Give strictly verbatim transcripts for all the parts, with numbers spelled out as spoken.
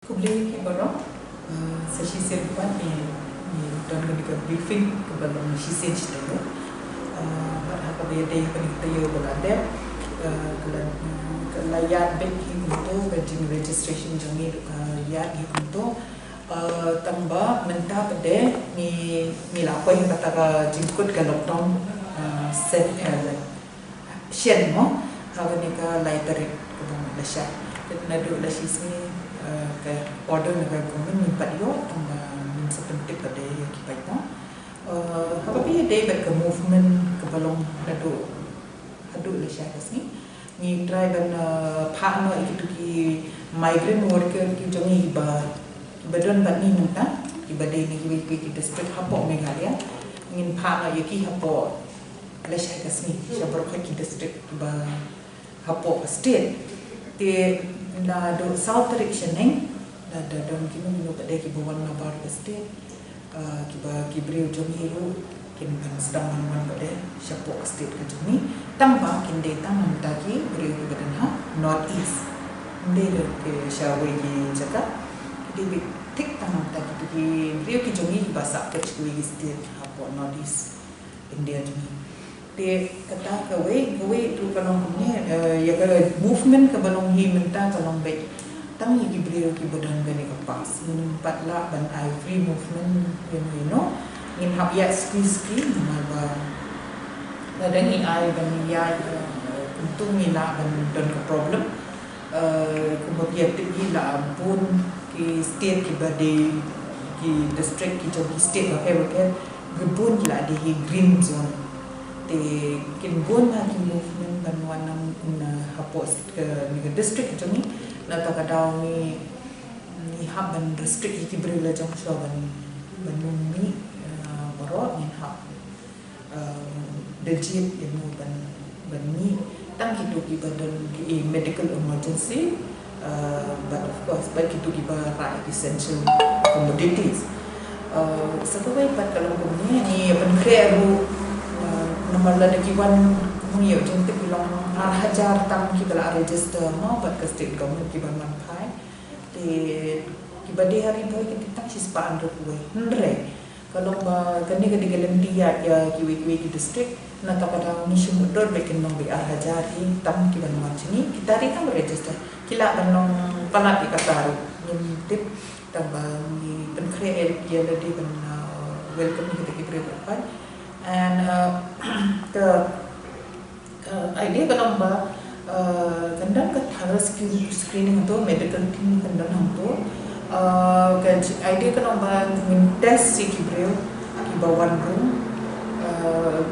Khublei ki baroh. Sa shisien pat ngi don kane ka briefing kaba long shisien shi taïew. Bad ha kaba ïadei kane ka taïew ba la dep, ka la ïaid beit hi kumto, ka jing registration jong ngi ka ïaid hi kumto. Tang ba mynta pat de ngi la poi ha kata ka jingkut ka lockdown. Sen shen mo ha kane ka lai tarik kaba la shah. Naduh la shisngi ka order na ka government ngim pat ïoh, tang ba ngin sa pyntip pat de ïa ki paidbah. Ha kaba ïadei bad ka movement kaba long naduh haduh la shah ka sngi, ngi try ban phah noh ïa kitu ki migrant worker ki jong ngi ba kiba don bad ngi mynta, kiba dei na kiwei kiwei ki district hapoh Meghalaya. Ngin phah noh ïa ki hapoh la shah ka sngi sha baroh ki district ba hapoh state. Te naduh saw tarik shaneng la da don kino kino pat de kiba wan nabar ka state. Kiba ki briew jong ngi ruh kin ban sdang ban wan pat de shapoh state ka jong ngi. Tang ba kin dei tang namar ki briew kiba don ha North East. Ym dei ruh ki sha wei ki jaka. Ki dei beit thik tang namar kitu ki briew ki jong ngi kiba sah peit kiwei ki state hapoh North East India jong ngi. Te kata kawei, kawei tu ka long kumne, ïa ka movement kaba long hi mynta ka long beit tang ïa ki briew kiba don kane ka pass. Ngim pat lah ban ai free movement ïa no ïa no. Ngin hap ïaid skri skri namar ba lada ngi ai ban ïaid kumtu ngi lah ban don ka problem. Kumba phi ïa tip hi la bun ki state kiba dei ki district ki jong ki state bapher bapher ki bun ki la dei hi green zone. Te kin bun na ki movement ban wan na hapoh kane ka district jong ngi. Na kata ka daw ngi ngi hap ban restrict ïa ki briew la jong shuwa ban ban ym mih baroh ngin hap da jied ïa no ban ban mih tang kitu kiba don ki medical emergency. But of course bad kitu kiba rah essential commodities. Sa kawei pat ka long kumne ngi ïa pynkhreh ruh namar lada ki wan kumne ïa jingtip ki long ar hajar tang kiba la register mo bad ka state government kiba man phai. Te kiba dei ha Ri Bhoi ki tip tang shispah hynriew kawei. Hynrei ka long ba kane ka dei ka lynti ïaid ïa kiwei kiwei ki district. Na kata ka daw ngi shu mutdur beit kin long beit ar hajar hi tam kiban wan sha ngi. Kita dei tang register. Ki lah ban long palat ïa kata ruh ngim tip. Tang ba ngi pynkhreh ïa lade ban welcome ïa kita ki briew ban pan. And ka Ka idea ka long ba kan don ka thorough screening hangto, medical team kan don hangto. Ka idea ka long ba ngin test ïa ki briew kiba wan rung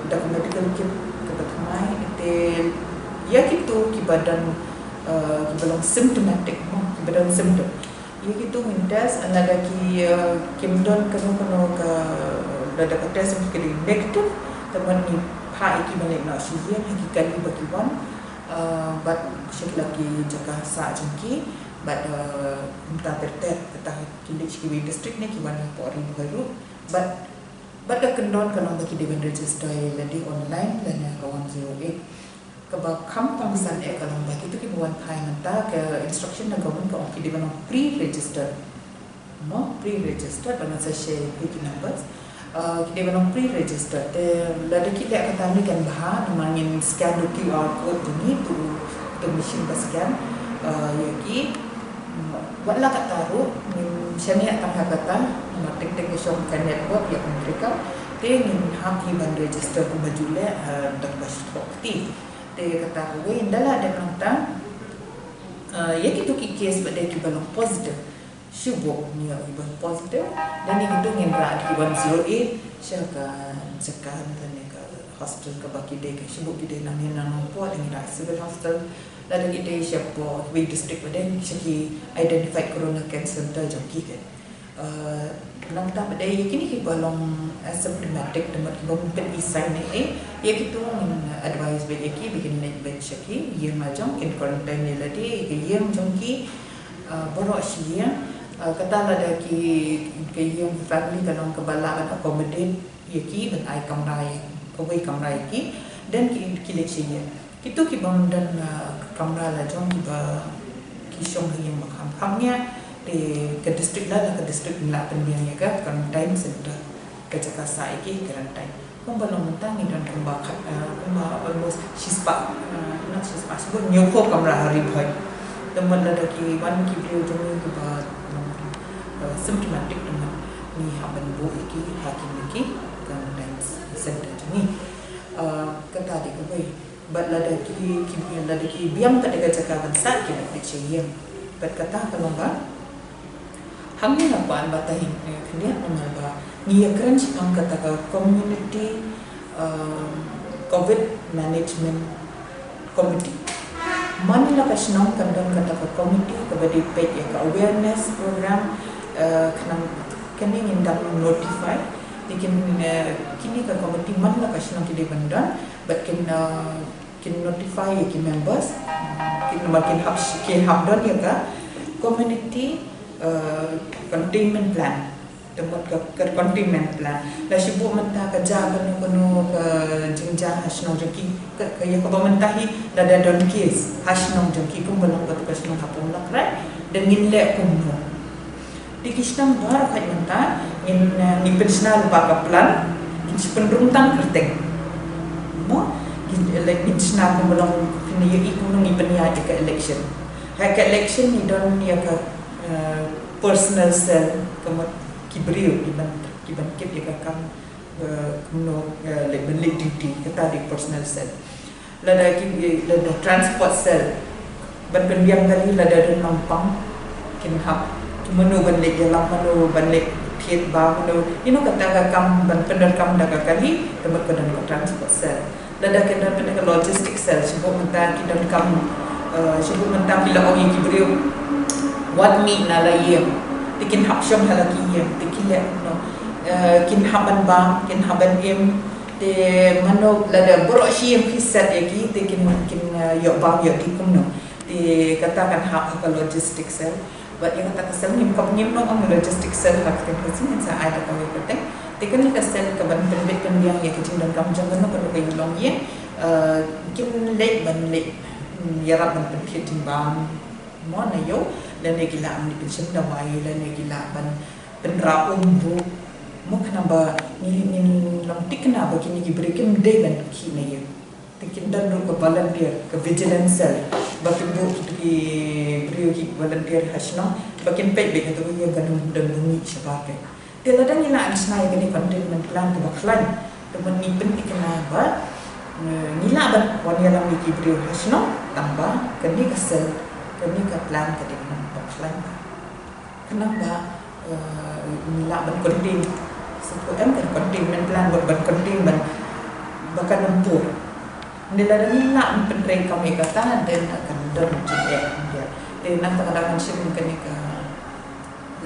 da ka medical kit kaba thymmai. Te ïa kito kiba don, kiba long symptomatic mo, kiba don symptom, ïa kitu ngin test, lada ki kim don kano kano ka, lada ka test jong ki ka dei negative, te mynta ngi phah ïa ki ban leit noh sha ïing ha ki kali ba ki wan bad sha ki la ki jaka sah jong ki. Bad kumta ter ter kata ki leit sha kiwei district ne ki wan hapoh Ri Bhoi ruh. Bad bad ka kyndon ka long ba ki dei ban register ïa lade online lane ha ka one zero eight. Kaba kham kongsan eh ka long ba kito kiba wan phai mynta ka instruction na government ka ong ki dei ban long pre-registered. Mo, pre-registered, ba ngan sa share ïa phi ki numbers. Ki dei ban long pre-registered. Te lada ki leh kata ne kan bha namar ngin scan da u QR code jong ngi, tu tu machine ba scan ïa ki. Wat la kata ruh ngin shaniah tang ha kata namar teng teng ka shong ka network ïa ka America. Te ngin hap hi ban register kumba ju leh da kaba shu thoh kti. Te kata kawei, ynda la dep nangta ïa kito ki case ba dei kiba long positive, shu buh ngi ïa kiba long positive. Lane kito ngin rah da ki one zero eight sha ka jaka lane ka hospital kaba ki dei, ka shu buh ki dei nangne na Nongpoh, lane ngi rah civil hospital. Lada ki dei shapoh kiwei district ba dei sha ki identified corona care center jong ki. Nangta ba dei ïa kine kiba long asymptomatic, te mut kiba ym pyn-i sign ne ei, ïa kito ngin advise beit ïa ki ba kin leit beit sha ki ïing la jong, kin quarantine ïa lade ïa ka ïing jong ki baroh shi ïing. Kata lada ki, ka ïing family ka long kaba lah ban accommodate ïa ki ban ai kamra ïa, kawei kamra ïa ki, then ki, ki leit sha ïing. Kito kiba ym don kamra la jong kiba ki shong ha ïing ba kham kham ïa Te ka district la, la ka district ngi la pynbiang ïa ka quarantine center, ka jaka sah ïa ki quarantine. Kumba long mynta ngi don kumba khat, eh, kumba almost shispah, eh, not shispah, shibun hynñiewphew kamra ha Ri Bhoi. Te mut lada ki wan ki briew jong ngi kiba, eh, symptomatic, te mut ngi hap ban buh ïa ki ha kine ki quarantine center jong ngi. Eh, kata dei kawei. Bad lada ki, ki, lada ki biang pat da ka jaka ban sah, ki la pynshai ïing. Bad kata ka long ba hangne la kwah ban batai, eh, khyndiat namar ba ngi ïakren shaphang kata ka community, um, covid management committee. Man la ka shnong kan don kata ka committee kaba dei peit ïa ka awareness program, eh, khnang kane ngin dang notify. Te kin, eh, kine ka committee man la ka shnong ki dei ban don, bad kin, eh, kin notify ïa ki members, kin, namar kin hap, kin hap don ïa ka community, eh, containment plan. Te mut ka, ka containment plan. La shu buh mynta ka jia kano kano ka jingjia ha shnong jong ki, ka, ka ïa kaba mynta hi lada don case ha shnong jong ki, kumba long kata ka shnong ha Pumlakrai, te ngin leh kumno. Te ki shnong baroh kawei mynta ngin, eh, ngi pynshna lypa ka plan, ngin shu pynrung tang kyrteng. Mo, ngin, eh, like, ngin shna kumba long, phin ïohi kumno ngi pynïaid ïa ka election. Ha ka election ngi don ïa ka, eh, personnel cell, ka mut ki briew kiban, kiban kit ïa ka kam, eh, kumno, eh, leh, ban leh duty, kata dei personnel cell. Lada ki, eh, lada transport cell, ban pynbiang kali lada don nongpang, kin hap mano ban leh ïalam, mano ban leh thied ba, mano, you know, kata ka kam ban pyndonkam da ka kali, te mut ka don ka transport cell. Lada ka don pat ka logistic cell, shu buh mynta ki donkam, eh, shu buh mynta phi la ong ïa ki briew wat mih na la ïing, te kin hap shong ha la ki ïing, te kin leh, no, eh, kin hap ban bam, kin hap ban im, te mano lada baroh shi ïing phi set ïa ki, te kin, kin, eh, ïoh bam ïoh dih kumno. Te kata kan hap ha ka logistic cell. Bad ïa kata ka cell ngim, kam, ngim nang ong logistic cell ha ka ktien Khasi, ngin sa ai da kawei ka kyrteng. Te kane ka cell kaban pynbit pynbiang ïa ka jingdonkam jong kano kano ka ïing long ïing, eh, kin leit ban leit, hmm, ïarap ban pynthied jingbam, mo, na ïew, lane ki lah ban leit pynshim dawai, lane ki lah ban pynrah um ruh, mo, khnang ba ngin, ngin long thikna ba kine ki briew kim dei ban khih na ïew. Te kin don ruh ka volunteer, ka vigilance cell, ba kin buh kito ki briew ki volunteer ha shnong, ba kin peit beit kato ka ïing kan don, don mih shabar beit. Te lada ngi lah ban shna ïa kane containment plan kaba khlaiñ, te mut ngi pynthikna ba, eh, ngi lah ban wan ïalam ïa ki briew ha shnong, tangba kane ka cell, kane ka plan ka dei ban khlaiñ ba. Khnang ba, eh, ngi lah ban contain. Shu em ka containment plan, ban, ban contain, ban, ba kan ym pur. Ngi lah, ngi lah ban pyntrei kam ïa kata, then kan don jingeh. Te na kata ka daw ngan shim kane ka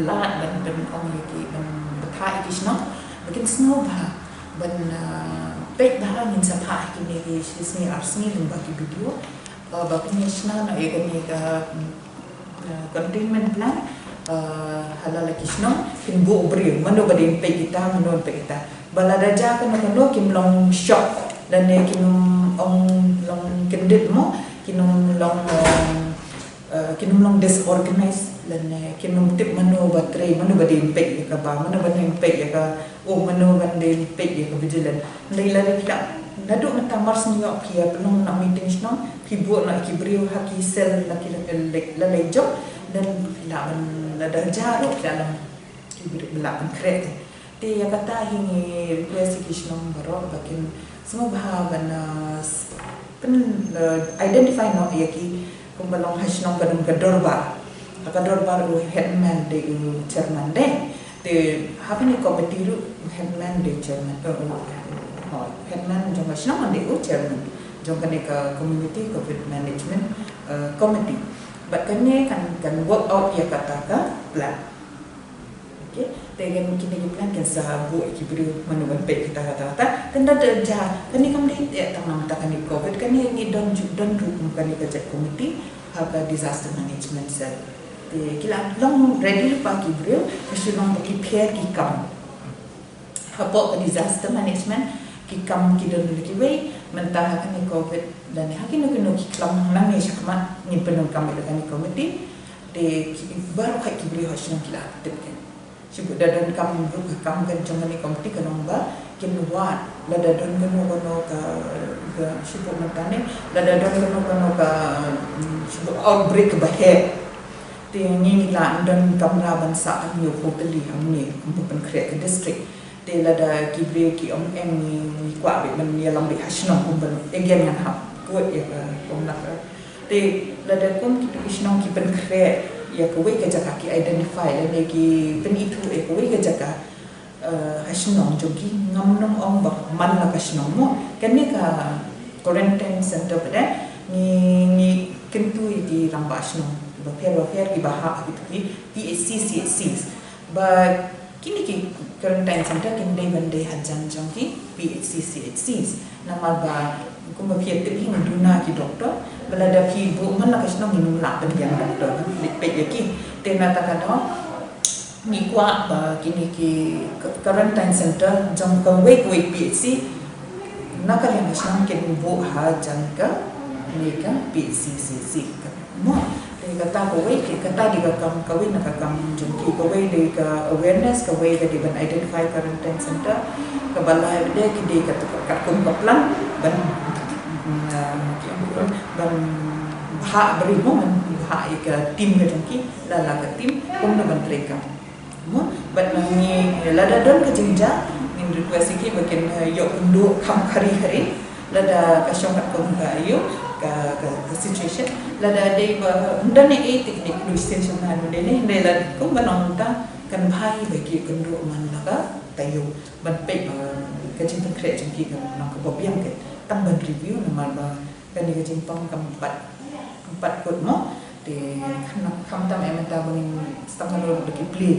lad ban, ban ong ïa ki, ban batai ïa ki shnong ba kin sngewbha ban, eh, peit bha, ngin sa phah ïa kine ki shi sngi ar sngi lyngba ki video, eh, ba kin ïa shna noh ïa kane ka, mm, eh, containment plan, eh, ha la la ki shnong, kin buh briew, mano ba dei peit kita, mano peit kita. Ba lada jia kano kano kim long shock, lane kim ong long kyndit mo, kim long, eh, eh, kim long disorganized, lane kim tip mano ba trei, mano ba dei peit ïa kaba, mano ba dei peit ïa ka, oh, mano ba dei peit ïa ka vigilant. Ndai lada ki lah, naduh mynta mar sniot phi ïa pynlong na meeting shnong, phi buh na ki briew ha ki cell na ki la, la, la, la jong, then phi lah ban, lada jia ruh phi lah long ki briew ba lah pynkhreh te. Te ïa kata hi ngi request ïa ki shnong baroh ba kin sngewbha ban, uh, s-, pyn, uh, identify noh ïa ki, kumba long ha shnong ka don ka dorbar. Ha ka dorbar u headman dei u chairman dei. Te ha kane ka committee ruh headman dei chairman, eh, eh, oh, headman jong ka shnong dei u chairman jong kane ka community covid management, eh, committee. Bad kane kan, kan work out ïa kata ka plan. Okay, te kan kine ki plan kan sa buh ïa ki briew mano ban peit kita kata kata. Tang da da jia, kane kam dei ïa tang namar kane covid, kane ngi don ju-, don ruh kum kane ka jait committee ha ka disaster management cell. Te ki la long ready lypa ki briew, ka shu long ba ki pher ki kam. Hapoh ka disaster management ki kam ki don ruh kiwei, mynta ha kane covid lane ha kino kino ki klam nangne shakhmat ngin pyndonkam ïa kane committee. Te ki baroh ki briew ha shnong ki la tip kein. Shibun da don kam ruh ka kam ka jong kane ka komiti ka long ba kin wad lada don kano kano ka, ka shibun mynta ne, lada don kano kano ka, mm, shibun outbreak ba heh. Te ngi ngi la don kamra ban sah tang ïa u tali hangne kum ba pynkhreh ka district. Te lada ki briew ki ong em ngi, ngi kwah beit ban ïalam beit ha shnong kum ban again ngan hap kut ïa ka kum na ka. Te lada kum ki, ki shnong ki pynkhreh ïa kawei ka jaka, ki identify lane ki pynithuh ïa kawei ka jaka, eh, ha shnong jong ki, ngam nang ong ba man la ka shnong mo. Kane ka quarantine center pat ngi, ngi kyntu ïa ki rangbah shnong bapher bapher kiba hap ha kito ki P H C, C H Cs. Ba kine ki quarantine center kin dei ban dei hajan jong ki P H C, C H Cs. Namar ba kumba phi ïa tip hi, ngi duna ki doktor, ba lada phi buh man la ka shnong ngin ym lah pynbiang doktor, leit peit ïa ki. Te na kata ka daw ngi kwah ba kine ki quarantine center jong kawei kawei P H C na ka liang ka shnong kin buh hajan kane ka P H C, C H C. Mo, te kata kawei, te kata dei ka kam, kawei na ka kam jong ki, kawei dei ka awareness, kawei ka dei ban identify quarantine center, kaba lai dei ki dei ka, katkum ka plan ban, mm, ah, ki, ban bha briew mo, ban bha ïa ka team ka jong ki, la la ka team kumno ban treikam. Mo, bad ngi lada don ka jingjia ngin request ïa ki ba kin, eh, ïoh kynduh kham khari khari lada ka shong katkum ka ïoh ka, ka, ka situation. Lada dei ba ym don ei ei te ki dei kynduh station na dei ne dei lada kum ba nong ta kan bha ïa ba ki kynduh man la ka taïew ban peit ba ka jingpynkhreh jong ki ka nang kaba biang, ka tang ban review namar ba kane ka jingpang kam pat, kam pat kut mo. Te khamtam eh mynta ba ngin stang ka ruh da ki plie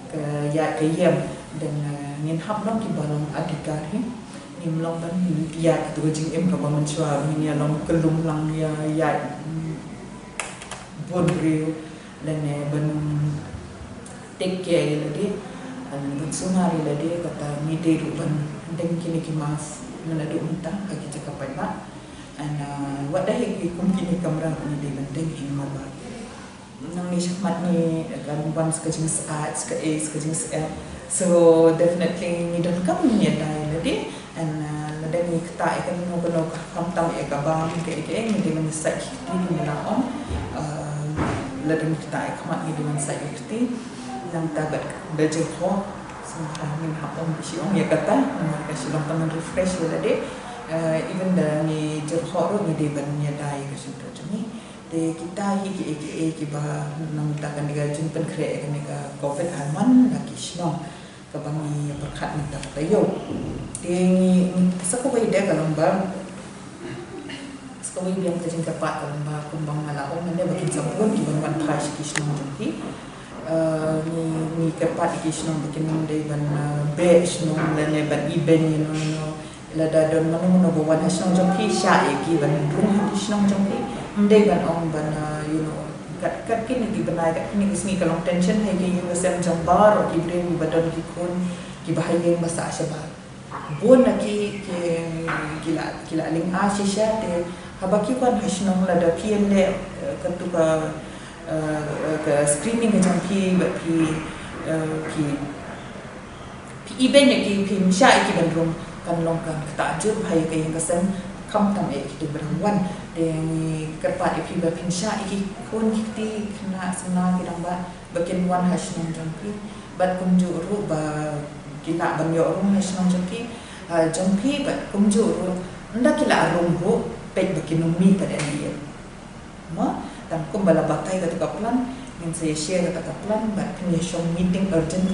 ka ïaid ka ïem, dan, eh, ngin hap long kiba long adhikar hi. Ngim long ban ïaid kato ka jingim kaba mynshuwa ba ngin ïa long kyllum lang ïa ïaid, mm, bun briew lane ban take care ïa lade, lane ban sumar ïa lade. Kata ngi dei ruh ban deng kine ki mask naduh mynta ha ki jaka paidbah. And, uh, wat la hi ki kum kine ki kamra ngi dei ban deng hi namar ba nangne shakhmat ngi ka long ban sa ka jingsaid, sa ka ei, sa ka jingsaid. So definitely ngi donkam ngin ïada ïa lade. And, uh, lada ngi ktah ïa kano kano ka khamtam ïa ka bam ka ei ka ei, ngi dei ban said ki kti, ngi la ong. Uh, lada ngi ktah ïa ka khmat ngi dei ban said ki kti. Nangta bad da jyrhoh, sngewbha ngin hap ong, shi ong ïa kata namar ka shu long tang ban refresh ïa lade. Uh, even da ngi jyrhoh ruh ngi dei ban ïada ïa ka shyntur jong ngi. Te kita hi ki ei ki ei kiba nangta kane ka jingpynkhreh kane ka covid ha man la ki shnong kaba ngi pyrkhat mynta ka taïew. Te ngi, sa kawei de ka long ba, sa kawei biang ka jingkyrpad ka long ba kumba nga la ong mynne ba kin sa bun kiban wan phai sha ki shnong jong ki. Eh, ngi, ngi kyrpad ïa ki shnong ba kin ym dei ban, eh, beh shnong lane ban ibeiñ ïano ïano. Lada don mano mano ba wan ha shnong jong phi, shah ïa ki ban rung ha ki shnong jong phi. Ym dei ban ong ban, uh, you know, kat, kat kine ki bnai, kat kine ki sngi ka long tension ha ki ïing ki sem jong baroh ki briew ba don ki khun kiba ha ïing ba sah shabar. Bun na ki, ki, ki la, ki la lynga shisha te haba ki wan ha shnong lada phi ïaleh, uh, kato ka, uh, ka screening ka jong phi bad phi, uh, phi Phi ibeiñ ïa ki, phin shah ïa ki ban rung, kan long kan ktah jur bha ïa ka ïing ka sem, khamtam eh ïa kito ba dang wan. Te ngi kyrpad ïa phi ba phin shah ïa ki khun ki kti, khynnah samla ki rangbah ba kin wan ha shnong jong phi. Bad kumjuh ruh ba ki lah ban ïoh rung ha shnong jong ki, ha jong phi, bad kumjuh ruh ynda ki lah rung ruh peit ba kin ym mih pat ïa. Mo, tang kumba la batai kata ka plan, ngin sa ïa share kata ka plan bad phin ïa shong meeting urgent,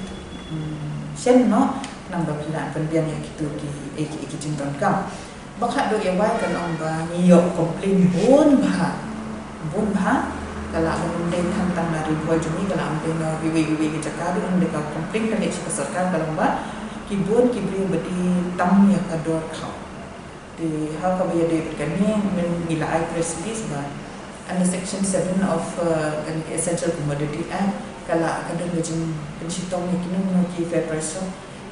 hmm, shen noh, nang ba phin lah pynbiang ïa kito ki, eh, ki, eh, ki jingdonkam. Ba khatduh ïa wai kan ong ba ngi ïoh complain bun bha, bun bha. Ka lah ban ym dei tang tang na Ri Bhoi jong ngi, ka lah ban dei na kiwei kiwei ki jaka ruh, ynda ka complain ka leit sha ka sorkar ka long ba ki bun ki briew ba die tam ïa ka dor khaw. Te ha kaba ïadei bad kane, ngi la ai press release ba under section seven of, uh, kane ka Essential Commodity Act, ka la, ka don ka jingpynshitom ïa kino kino ki fair price shop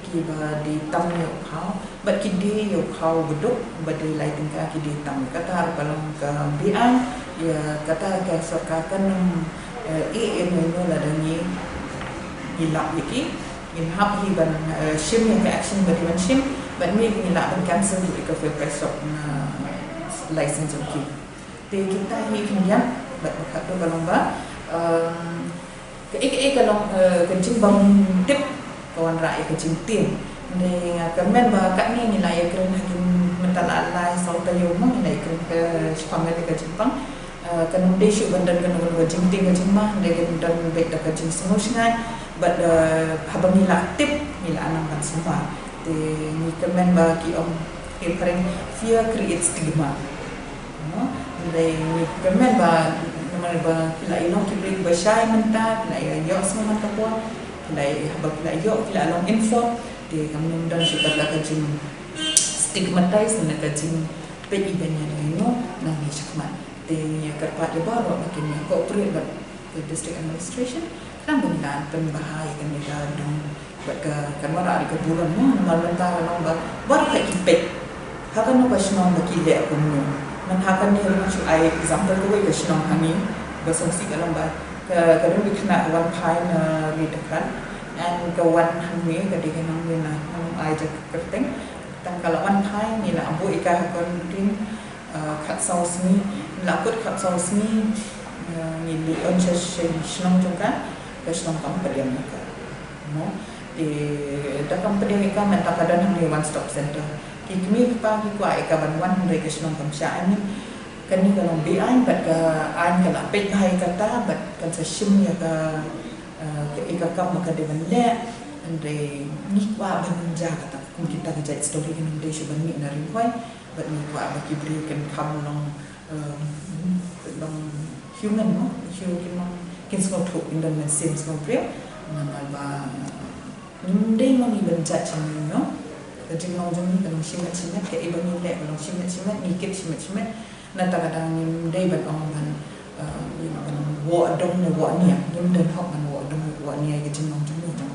kiba die tam ïa u khaw, bad ki die ïa u khaw ba duk, ba dei lai tyngka, ki die tam. Kata ruh ka long ka biang, ïa kata ka sorkar kan ym, Eh, eh, eh, no, no, la dang ngi, ngi lap ïa ki, ngin hap hi ban, eh, shim ïa ka action ba dei ban shim, bad ngi ngi lah ban cancel ïa ka fair price shop, eh, license jong ki. Te kita hi khyndiat, bad ba khatduh ka long ba, um, ka, eh, ka, eh, ka long, eh, ka jingbym tip, ka wanrah ïa ka jingtieng. Hynrei nga kyrmen ba katne ngi la ïakren ha ki mynta la lai saw taïew mo ngi la ïakren ka shaphang ka jingpang. Eh, kan ym dei shuh ban don kano kano ka jingtieng ka jingma, hynrei kan don beit da ka jingsngew shngaiñ, bad, eh, haba ngi la tip, ngi la nang ban sumar. Te ngi kyrmen ba ki ong, ki phareng, fear creates stigma. No? Hynrei ngi kyrmen ba, namar ba ki la ïa long ki briew ba shai mynta, ki la ïa ïohsngew man ka por, ki la ïa, haba ki la ïoh, ki la long informed, te kam nym don shuh kata ka jing stigmatize ne ka jingpeit iban ïa no, na ngi shakhmat. Te ngi ïa kyrpad ïa baroh ba kin ïa cooperate bad ka district administration, khnang ba ngi lah ban pynbha ïa kane ka dong bad ka, kan wanrah ïa ka burom mo, namar mynta ka long ba baroh hi ki peit ha kano ka shnong ba ki leh kumno. Mynta ha kane ruh shu ai example kawei ka shnong hangne ba sngewsih ka long ba ka, ka don ka khynnah ka wan phai na Ri Dkhar, and ka wan hangne ka dei ka nongwei na, nong ai ja ka kyrteng. Tang ka la wan phai, ngi la buh ïa ka ha quarantine, eh, khatsaw sngi, la kut khatsaw sngi, eh, ngi leit on sha, sha shnong jong ka, ka shnong kam pdiang ïa ka. Mo, te da kam pdiang ïa ka, mynta ka don hangne one stop center. Ki kmie ki kpa ki kwah ïa ka ban wan, hynrei ka shnong kam shah. I mean, kane ka long be-aiñ, bad ka aiñ ka la peit bha ïa kata, bad kan sa shim ïa ka, eh, ka, ïa ka kam ba ka dei ban leh, hynrei ngi kwah ban jia kata. Kum kita ki jait story kan ym dei shuh ban mih na ri Ringhoi, bad ngi kwah ba ki briew kin kham long, um, long human mo, hu-, kin long, kin sngewthuh, kin don mynsiem sngewbriew, namar ba, um, ym dei mo ngi ban judge ïa ngi, no? Ka jinglong jong ngi ka long shimet shimet, kaei ba ngi leh ka long shimet shimet, ngi kit shimet shimet, nangta ka dang ngim dei ban ong ban, um, you know, ban woh dong ne woh nia, ngim don hok ban woh dong ne woh nia ïa ka jinglong jong ngi jong